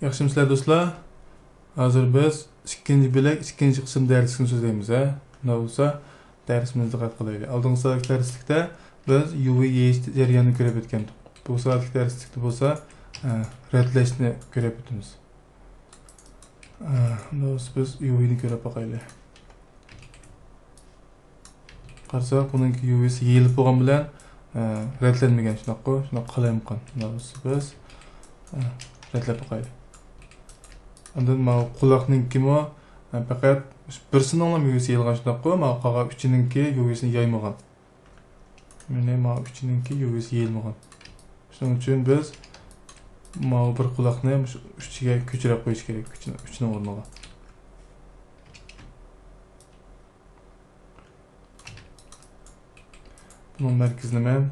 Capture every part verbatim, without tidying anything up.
ياخشىمۇسىلەر دوستلار؟ ھازىر بىز ئىككىنچى بۆلەك، ئىككىنچى قىسىم دەرسلىكنى سۆزلەيمىز، ھە؟ شۇنداق بولسا دەرسىمىزگە دىققەت قىلايلى. ئالدىنقى سائەتلىك دەرسلىكتە بىز يۇ ۋى يېيىش جەريانىنى كۆرۈپ ئۆتكەنىدۇق. بۇ سائەتلىك دەرسلىكتە بولسا، ئە، رەتلەشنى كۆرۈپ ئۆتىمىز. ئە، شۇنداق بولسا بىز يۇ ۋىنى كۆرۈپ باقايلى. قارىساق، بۇنىڭكى يۇ ۋىسى يېيىلىپ بولغان بىلەن، ئە، رەتلەنمىگەن، شۇنداققۇ؟ شۇنداق قالايمىقان. شۇنداق بولسا بىز، ئە، رەتلەپ باقايلى. ئاندىن ماۋۇ قۇلاقنىڭكىمۇ، ئە، پەقەت بىرسىنىڭلا يۇ ۋىسى يېيىلغان، شۇنداققۇ؟ ماۋۇ قالغان ئۈچىنىڭكى يۇ ۋىسىنى يايمىغان. يەنى ماۋۇ ئۈچىنىڭكى يۇ ۋىسى يېيىلمىغان. شۇنىڭ ئۈچۈن بىز ماۋۇ بىر قۇلاقنى مۇشۇ ئۈچىگە كۆچۈرۈپ قويۇش كېرەك، ئۈچنىڭ، ئۈچنىڭ ئورنىغا. بۇنىڭ مەركىزىنى مەن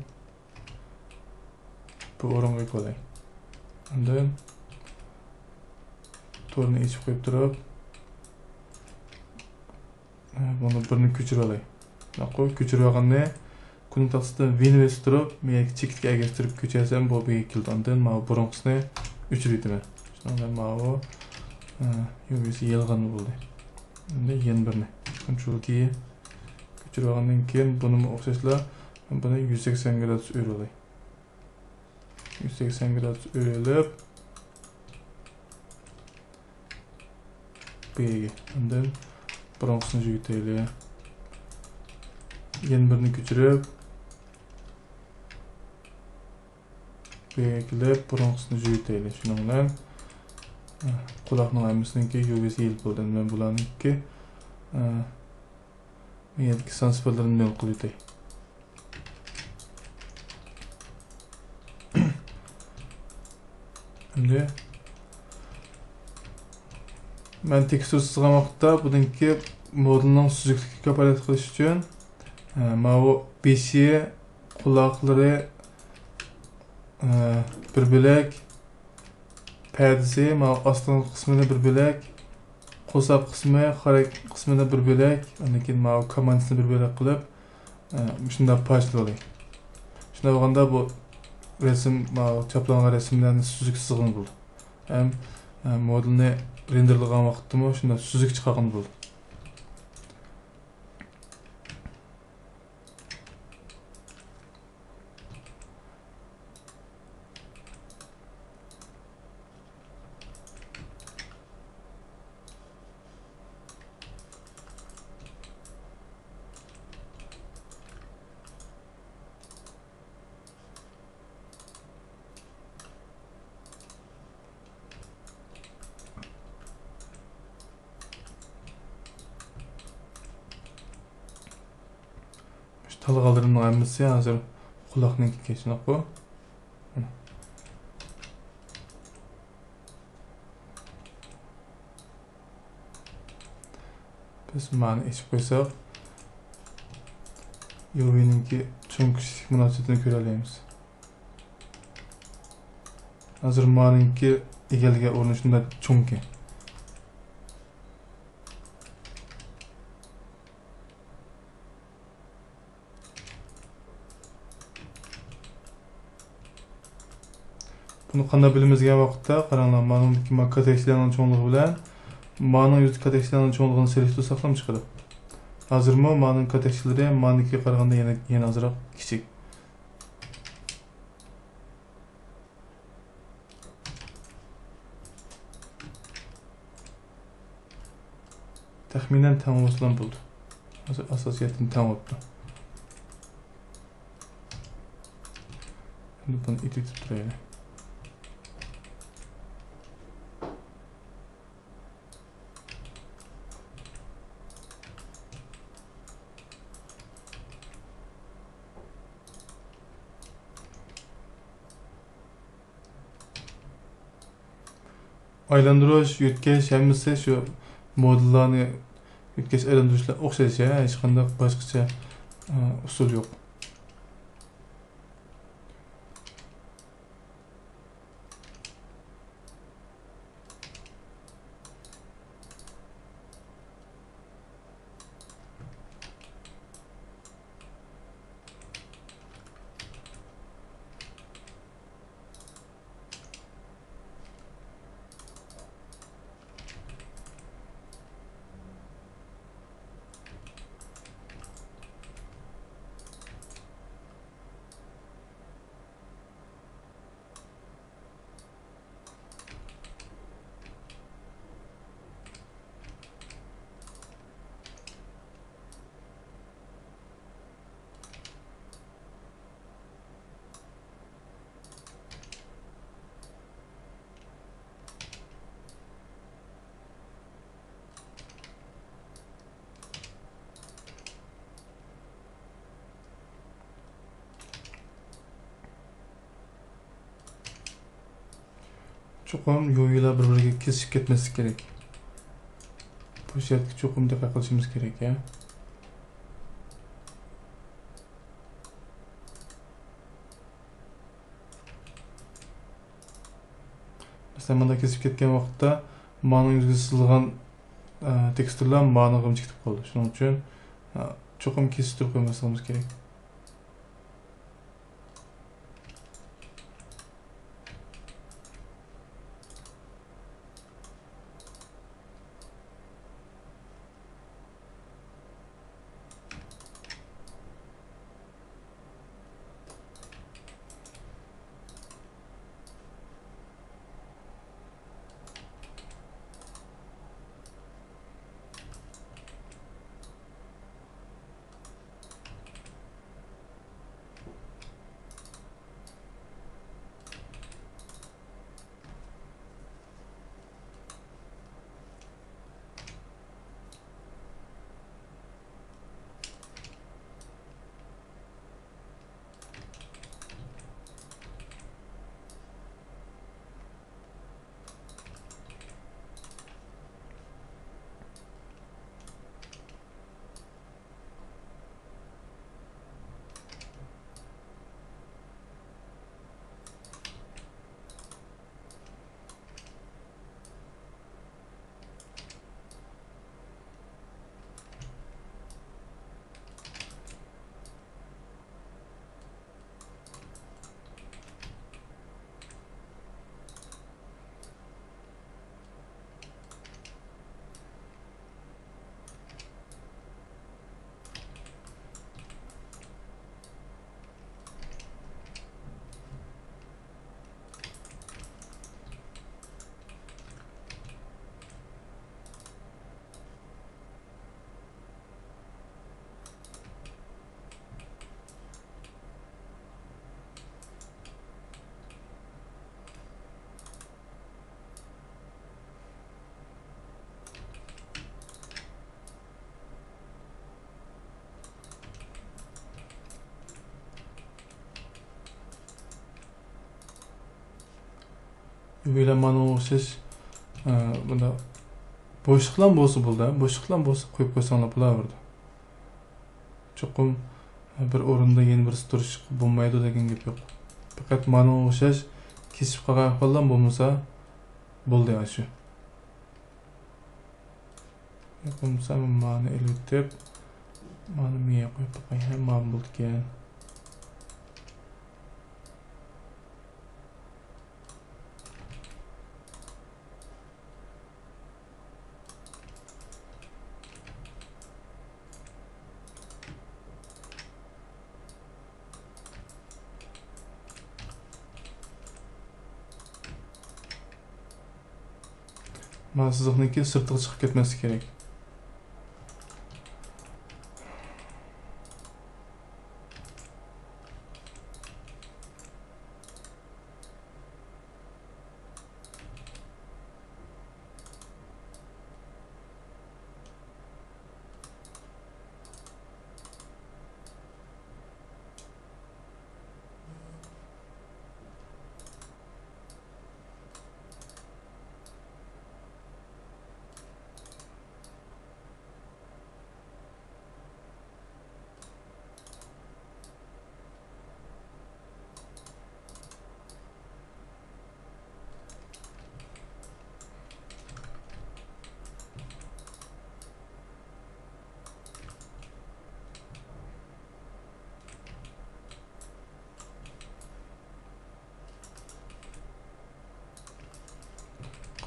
بۇ ئورۇنغا قويۇپ ئالاي. ئاندىن تورنى ئېچىپ قويۇپ تۇرۇپ، بۇنى بىرنى كۆچۈرۈپ ئالاي. ماقۇل، كۆچۈرۈپ ئالغاننى كۇنۇپ تاختىسىدىن ۋىنى بېسىپ تۇرۇپ، مېيەككە چېكىتكە ئەگەشتۈرۈپ كۆچۈرسەم، بۇ بىرگە كېلىدۇ. ئاندىن ماۋۇ بۇرۇنقىسىنى ئۆچۈرۈۋېتىمەن. شۇنىڭ بىلەن ماۋۇ، ئە، يۇ ۋىسى يېيىلغان بولدى. ئەمدى يەنە بىرنى. كونترول تى. كۆچۈرۈپ ئالغاندىن كېيىن بۇنىمۇ ئوخشاشلا بۇنى يۈز سەكسەن گرادۇس ئۆرۈۋالاي. يۈز سەكسەن گرادۇس ئۆرۈلۈپ، بۇ يەرگە. ئاندىن بۇرۇنقىسىنى يۈگۈتەيلى. يەنە بىرنى كۆچۈرۈپ، بۇ يەرگە كېلىپ، بۇرۇنقىسىنى يۈگۈتەيلى. شۇنىڭ بىلەن، ئە، قۇلاقنىڭ ھەممىسىنىڭكى يۇ ۋىسى يېيىلىپ بولدى. ئەمدى مەن بۇلارنىڭكى، ئە، مەيەردىكى سان سىفىرلىرىنى نۆل قىلىۋېتەي. ئەمدى مەن تېكىستۇر سىزغان ۋاقىتتا بۇنىڭكى مودېلنىڭ سۈزۈكلۈكىگە كاپالەتلىك قىلىش ئۈچۈن، ئە، ماۋۇ بېشى، قۇلاقلىرى، ئە، بىر بۆلەك، پەدىسى، ماۋۇ ئاستىنقى قىسمىنى بىر بۆلەك، قورساق قىسمى، خاراك قىسمىنى بىر بۆلەك، ئاندىن كېيىن ماۋۇ كامانچىسىنى بىر بۆلەك قىلىپ، ئە، مۇشۇنداق پارچىلىۋالاي. شۇنداق بولغاندا بۇ رەسىم، ماۋۇ چاپلانغان رەسىملەرنى سۈزۈك سىزغىلى بولىدۇ. ھەم، ئە، مودېلنى رېندېرلىغان ۋاقىتتىمۇ شۇنداق سۈزۈك چىقارغىلى بولىدۇ. مۇشۇ تالغانلىرىمنىڭ ھەممىسى ھازىر قۇلاقنىڭكى، شۇنداققۇ؟ بىز مانى ئېچىپ قويساق، يۇ ۋىنىڭكى چوڭ كىچىك مۇناسىۋىتىنى كۆرەلەيمىز. ھازىر مانىڭكى ئىگىلىگەن ئورنى شۇنداق چوڭكەن. بۇنى قانداق بىلىمىز دېگەن ۋاقىتتا، قاراڭلار، مانىڭدىكى ما كاتەكچىلەرنىڭ چوڭلۇقى بىلەن مانىڭ يۈزى كاتەكچىلەرنىڭ چوڭلۇقىنى سېلىشتۇرساقلام چىقىدۇ. ھازىرمۇ مانىڭ كاتەكچىلىرى مانىڭكىگە قارىغاندا يەنە، يەنە ئازراق كىچىك. تەخمىنەن تەڭ بولسىلا بولدى. ھازىر ئاساسىيەتتىن تەڭ بوپتۇ. ئەمدى بۇنى ئېتىپ تۇرايلى. ئايلاندۇرۇش، يۆتكەش، ھەممىسى شۇ مودېللارنى يۆتكەش، ئايلاندۇرۇشلار ئوخشاش، ھە، ھېچقانداق باشقىچە، ئە، ئۇسۇل يوق. چوقۇم يۇۋىلار بىر-بىرىگە كېسىشىپ كەتمەسلىكى كېرەك. بۇ شەرتكە چوقۇم دىققەت قىلىشىمىز كېرەك، يا. مەسىلەن، مۇنداق كېسىپ كەتكەن ۋاقىتتا مانىڭ يۈزىگە سىزىلغان، ئە، تېكىستلار مانىغا غىمچە كېتىپ قالىدۇ. شۇنىڭ ئۈچۈن، ئە، چوقۇم كېسىشتۈرۈپ قويماسلىقىمىز كېرەك. بىلەن مانا ئوخشاش، ئە، بۇنداق بوشلۇقلار بولسا بولدى، بوشلۇقلار بولسا قويۇپ قويساڭلار بولاۋېرىدۇ. چوقۇم بىر ئورۇندا يەنە بىرسى تۇرۇشقا بولمايدۇ دېگەن گەپ يوق. پەقەت مانا ئوخشاش كېسىپ قالغان ئەھۋاللار بولمىسا بولدى ئاشۇ. بولمىسا مانا ئېلىۋېتىپ، مانا مېيە قويۇپ باقاي. ھە، مانا بولىدىكەن. مانا سىزىقنىڭكى سىرتىغا چىقىپ كەتمەسلىكى كېرەك.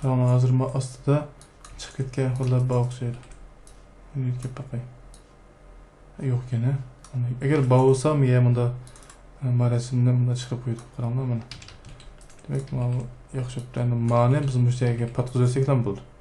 قاراڭلار، ھازىر ما ئاستىدا چىقىپ كەتكەن ئەھۋاللار بار ئوخشايدۇ. يۆتكەپ باقاي. يوق ئىكەن، ھە؟ ئەگەر بار بولسا، يە مۇندا، ما رەسىمنى مۇندا چىقىرىپ قويدۇق. قاراڭلار مانا. دېمەك، ماۋۇ ياخشى بوپتۇ. ئەمدى مانى بىز مۇشۇ يەرگە پاتقۇزۇۋەتسەكلا بولدى.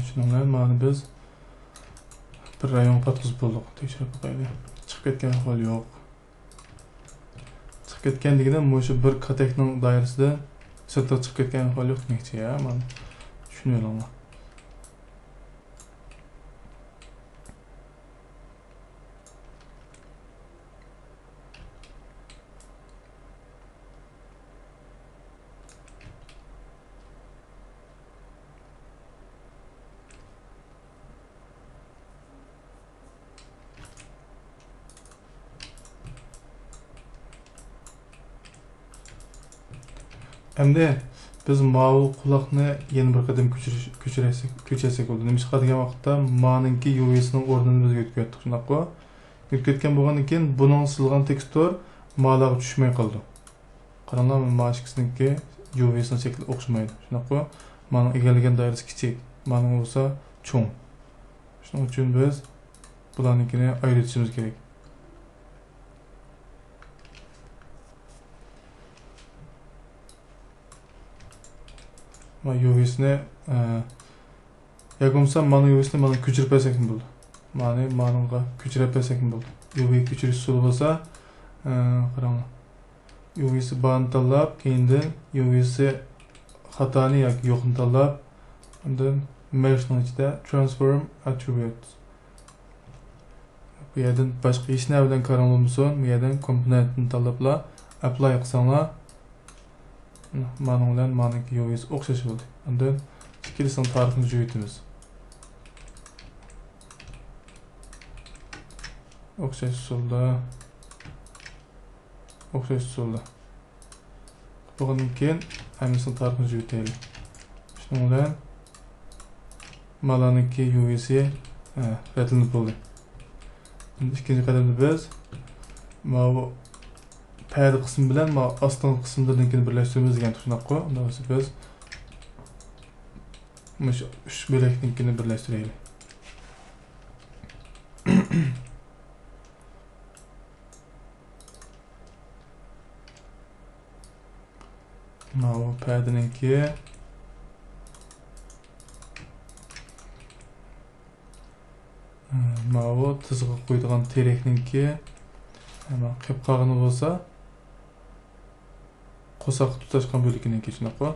شۇنىڭ بىلەن مانا بىز بىر رايونغا پاتقۇزۇپ بولدۇق. تەكشۈرۈپ باقايلى. چىقىپ كەتكەن ئەھۋال يوق. چىقىپ كەتكەن دېگىنىم مۇشۇ بىر كاتەكنىڭ دائىرىسىدە سىرتقا چىقىپ كەتكەن ئەھۋال يوق دېمەكچى، يا، مانا. چۈشىنىۋېلىڭلار. ئەمدى بىز ماۋۇ قۇلاقنى يەنە بىر قېتىم كۆچۈرۈش، كۆچۈرەسەك، كۆچۈرسەك بولىدۇ. نېمىشقا دېگەن ۋاقىتتا مانىڭكى يۇ ۋى سىنىڭ ئورنىنى بىز يۆتكىۋەتتۇق، شۇنداققۇ؟ يۆتكەتكەن بولغاندىن كېيىن بۇنىڭ سىزىلغان تېكىستور مالارغا چۈشمەي قالىدۇ. قاراڭلار، ما ئىككىسىنىڭكى يۇ ۋى سىنىڭ شەكلى ئوخشىمايدۇ. شۇنداققۇ؟ مانىڭ ئىگىلىگەن دائىرىسى كىچىك، مانىڭ بولسا چوڭ. شۇنىڭ ئۈچۈن بىز بۇلارنىڭكىنى ئايرىۋېتىشىمىز كېرەك. ما يۇ ۋى سىنى، ئە، ياكى بولمىسا مانا يۇ ۋى سىنى مانا كۆچۈرۈپ بەرسەكمۇ بولىدۇ. مانى مانىڭغا كۆچۈرۈپ بەرسەكمۇ بولىدۇ. يۇ ۋى كۆچۈرۈش ئۇسۇلى بولسا، ئە، قاراڭلار. يۇ ۋى سى بارنى تاللاپ، كېيىندىن يۇ ۋى سى خاتانى ياكى يوقنى تاللاپ، ئاندىن مېشنىڭ ئىچىدە transform attributes. بۇ يەردىن باشقا ھېچ نېمە بىلەن كارىڭ بولمىسۇن، بۇ يەردىن كومپونېنتنى تاللاپلا ئەپلاي قىلساڭلار، مانىڭ بىلەن مانىڭكى يۇ ۋى سى ئوخشاش بولدى. ئاندىن ئىككىلىسىنىڭ تارىخىنى يۆتىمىز. ئوخشاش ئۇسۇلدا. ئوخشاش ئۇسۇلدا. بولغاندىن كېيىن ھەممىسىنىڭ تارىخىنى يۆتەيلى. شۇنىڭ بىلەن مالارنىڭكى يۇ ۋى سى، ھە، رەتلىنىپ بولدى. ئەمدى ئىككىنچى قەدەمدە بىز ماۋۇ پەدە قىسمى بىلەن ماۋۇ ئاستىنقى قىسىملىرىنىڭكىنى بىرلەشتۈرىمىز دېگەن تۇشۇنۇققۇ. ئۇنداق بولسا بىز مۇشۇ ئۈچ بۆلەكنىڭكىنى بىرلەشتۈرەيلى. ماۋۇ پەدىنىڭكى، ماۋۇ تىزغا قويىدىغان تېرەكنىڭكى، مانا قېلىپ قالغىنى بولسا قورساققا تۇتاشقان بۆلىكىنىڭكى، شۇنداققۇ؟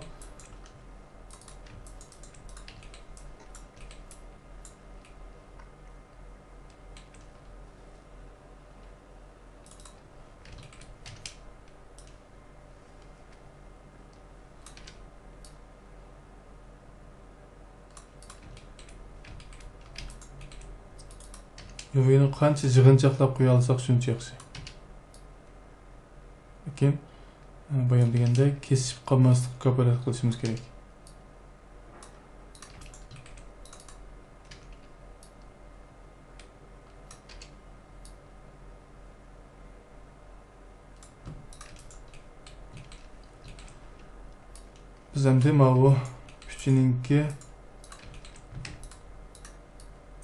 يۇ ۋى نى قانچە يىغىنچاقلاپ قويالىساق شۇنچە ياخشى. لېكىن، بايام دېگەندەك، كېسىشىپ قالماسلىققا كاپالەتلىك قىلىشىمىز كېرەك. بىز ئەمدى ماۋۇ ئۈچىنىڭكى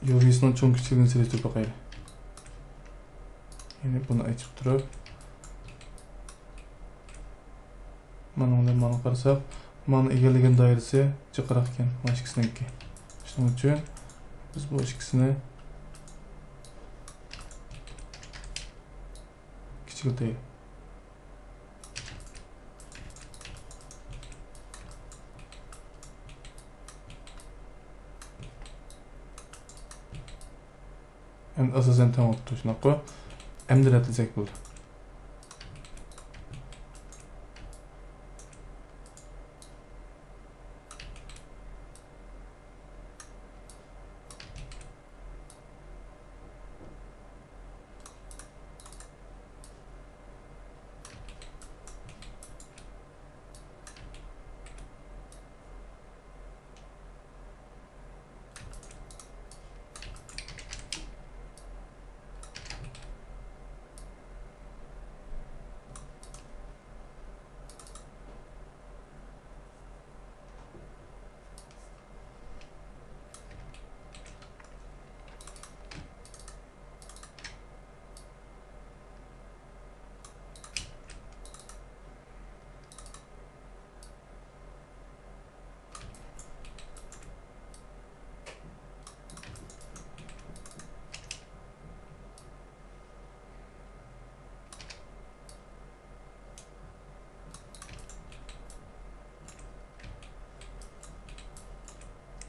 يۇ ۋى سىنىڭ چوڭ كىچىكلىكىنى سېلىشتۇرۇپ باقايلى. يەنى بۇنى ئېچىپ تۇرۇپ، مانا بۇنى مانا قارىساق، مانا ئىگىلىگەن دائىرىسى جىقراق ئىكەن، مانا ئىككىسىنىڭكى. شۇنىڭ ئۈچۈن بىز بۇ ئىككىسىنى كىچىكلىتەيلى. ئەمدى ئاساسەن تەڭ بوپتۇ، شۇنداققۇ؟ ئەمدى رەتلىسەك بولدى.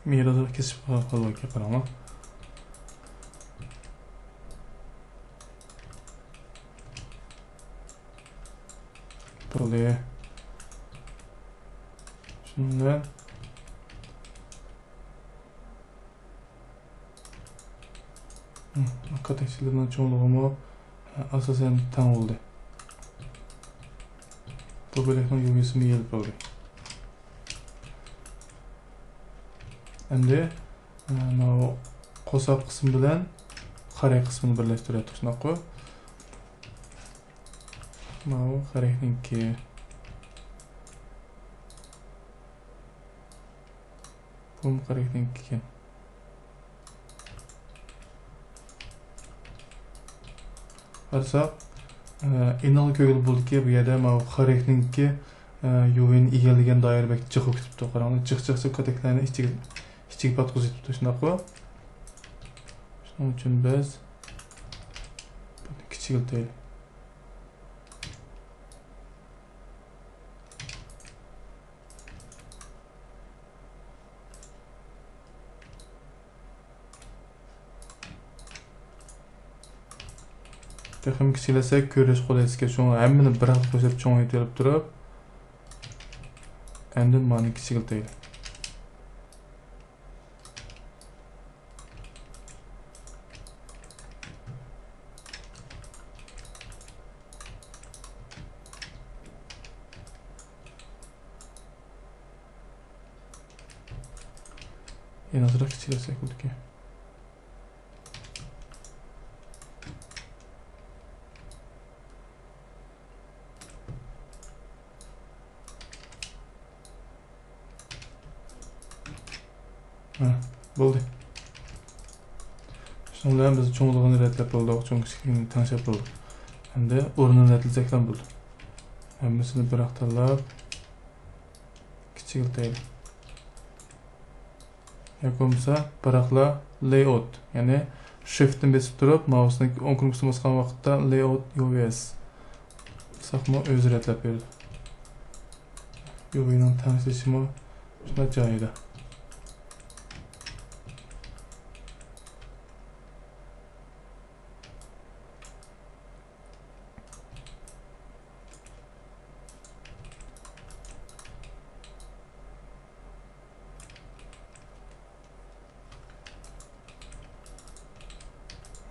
مېيىردا كېسىپ قالغانلىقى قاراڭلار. بولدى. شۇنىڭ بىلەن، ھە، كاتەكچىلىرىنىڭ چوڭلۇقىمۇ، ھە، ئاساسەن تەڭ بولدى. بۇ بۆلەكنىڭ يۇۋىسىمۇ يېيىلىپ بولدى. ئەمدى، ئە، ماۋۇ قورساق قىسمى بىلەن خەرەك قىسمىنى بىرلەشتۈرۈۋەتتۇق، شۇنداققۇ؟ ماۋۇ خەرەكنىڭكى. بۇمۇ خەرەكنىڭكى ئىكەن. قارىساق، ئە، ئېنىقلا كۆرگىلى بولىدۇكى، بۇ يەردە ماۋۇ خەرەكنىڭكى، ئە، يۇۋىنى ئىگىلىگەن دائىرە بەك جىق بولۇپ كېتىپتۇ. قاراڭلار، جىق جىق كاتەكلەرنى ئىچىگە، ئىچىگە پاتقۇزۇۋېتىپتۇ، شۇنداققۇ؟ شۇنىڭ ئۈچۈن بىز بۇنى كىچىكلىتەيلى. تېخىمۇ كىچىكلەتسەك كۆرۈش قولايسىزكەن، شۇڭا ھەممىنى بىر خىل قوشۇپ چوڭايتىۋېلىپ تۇرۇپ، ئاندىن مانى كىچىكلىتەيلى. يەنە ئازراق كىچىكلەتسەك بولىدىكەن. ھە، بولدى. شۇنىڭ بىلەن بىز چوڭلۇقىنى رەتلەپ بولدۇق، چوڭ كىچىكلىكىنى تەڭشەپ بولدۇق. ئەمدى ئورنىنى رەتلىسەكلا بولدى. ھەممىسىنى بىراق تاللاپ، كىچىكلىتەيلى. ياكى بولمىسا، بىراقلا layout، يەنى شىفتنى بېسىپ تۇرۇپ، ماۋۇسنى ئوڭ كۇنۇپكىسىنى باسقان ۋاقىتتا layout يۇ ۋى ئېس قىلساقمۇ ئۆزى رەتلەپ بېرىدۇ. يۇ ۋىنىڭ تەڭشىلىشىمۇ شۇنداق جايىدا.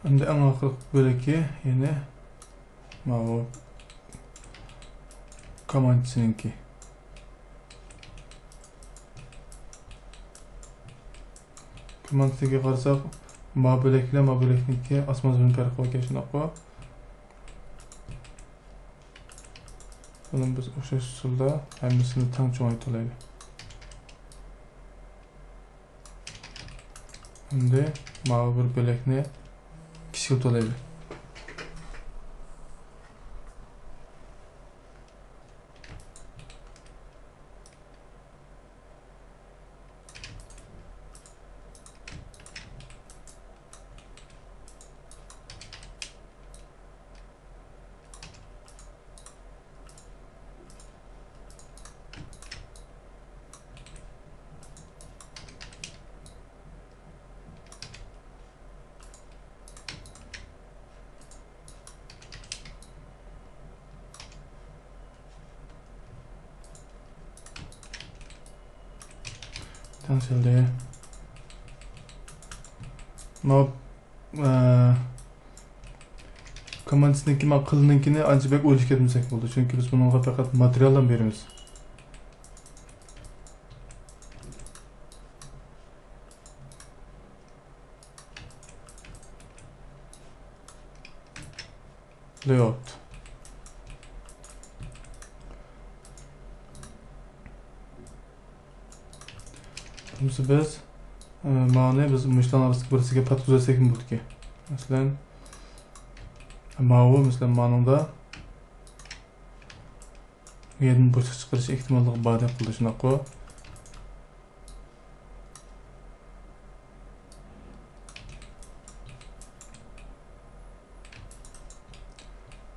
ئەمدى ئەڭ ئاخىرقى بۆلىكى يەنە ماۋۇ كوماندىسىنىڭكى. كوماندىسىگە قارىساق، ما بۆلەك بىلەن ما بۆلەكنىڭكى ئاسمان زېمىن پەرقى باركەن، شۇنداققۇ؟ بۇنى بىز ئوخشاش ئۇسۇلدا ھەممىسىنى تەڭ چوڭايتىۋالايلى. ئەمدى ماۋۇ بىر بۆلەكنى كىچىكلىتىۋالايلى. تەڭشەلدى. ماۋۇ، ئە، كوماندىسىنىڭكى، ماۋۇ قىلنىڭكىنى ئانچە بەك ئويلىشىپ كەتمىسەك بولىدۇ، چۈنكى بىز بۇنىڭغا پەقەت ماتېرىياللارنى بېرىمىز. Layout. بولمىسا بىز، ئە، ماۋۇنى بىز مۇشۇلارنىڭ ئارىسىدىكى بىرسىگە پاتقۇزۇۋەتسەكمۇ بولىدىكەن. مەسىلەن، ماۋۇ، مەسىلەن، مانىڭدا بۇ يەردىن بوشلۇق چىقىرىش ئېھتىماللىقى باردەك قىلدى، شۇنداققۇ؟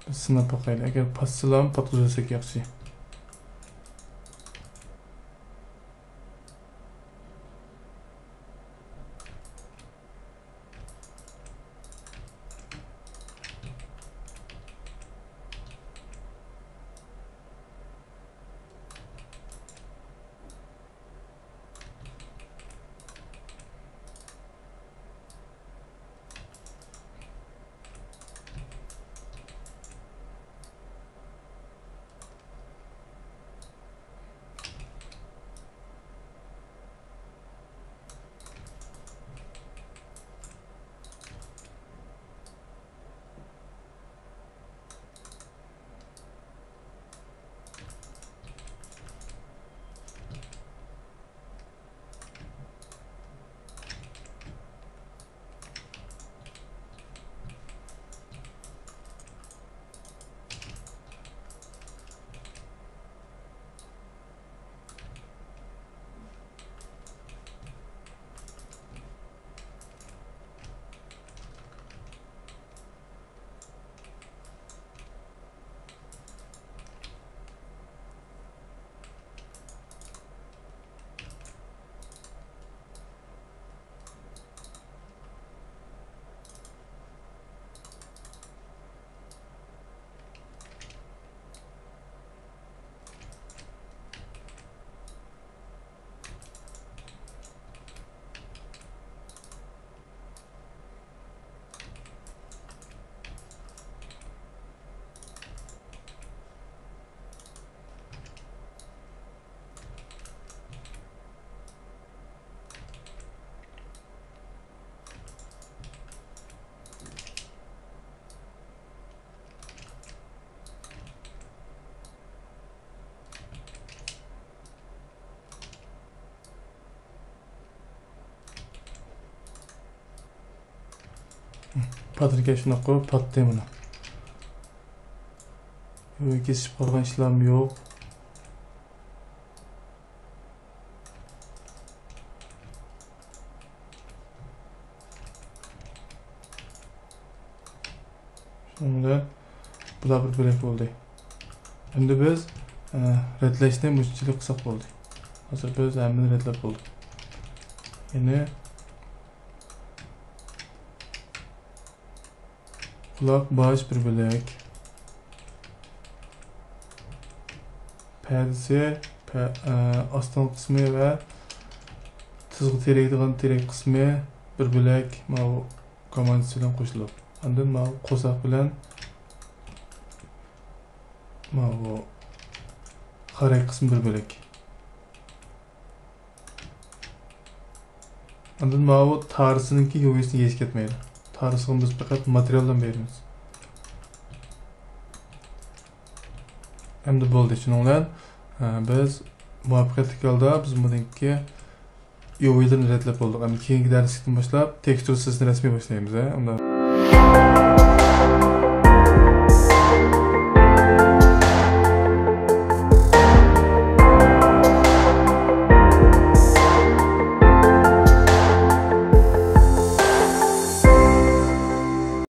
بىز سىناپ باقايلى، ئەگەر پاتسىلا پاتقۇزۇۋەتسەك ياخشى. خاتىرجەم شۇنداق قىلىپ پاتتى مانا. يۇۋى كېسىشىپ قالغان ئىشلارمۇ يوق. شۇنىڭ بىلەن بۇلار بىر بۆلەك بولدى. ئەمدى بىز، ئە، رەتلەشنى مۇشۇنچىلىك قىلساق بولدى. ھازىر بىز ھەممىنى رەتلەپ بولدۇق. يەنى قۇلاق، باش بىر بۆلەك. پەدىسى، پە-، ئە، ئاستىنقى قىسمى ۋە تىزغا تىرەيدىغان تىرەك قىسمى بىر بۆلەك ماۋۇ كوماندىسى بىلەن قوشۇلۇپ. ئاندىن ماۋۇ قورساق بىلەن ماۋۇ خاراي قىسمى بىر بۆلەك. ئاندىن ماۋۇ تارىسىنىڭكى يۇۋىسىنى يېيىش كەتمەيدۇ. تارىسىغا بىز پەقەت ماتېرىيالدىن بېرىمىز. ئەمدى بولدى، شۇنىڭ بىلەن، ئە، بىز مۇۋەپپەقىيەتلىك ھالدا بىز بۇنىڭكى يۇۋىلىرىنى رەتلەپ بولدۇق. ئەمدى كېيىنكى دەرسلىكتىن باشلاپ تېكستۇرا سىزىسىنى رەسمىي باشلايمىز، ھە؟ ئەمدى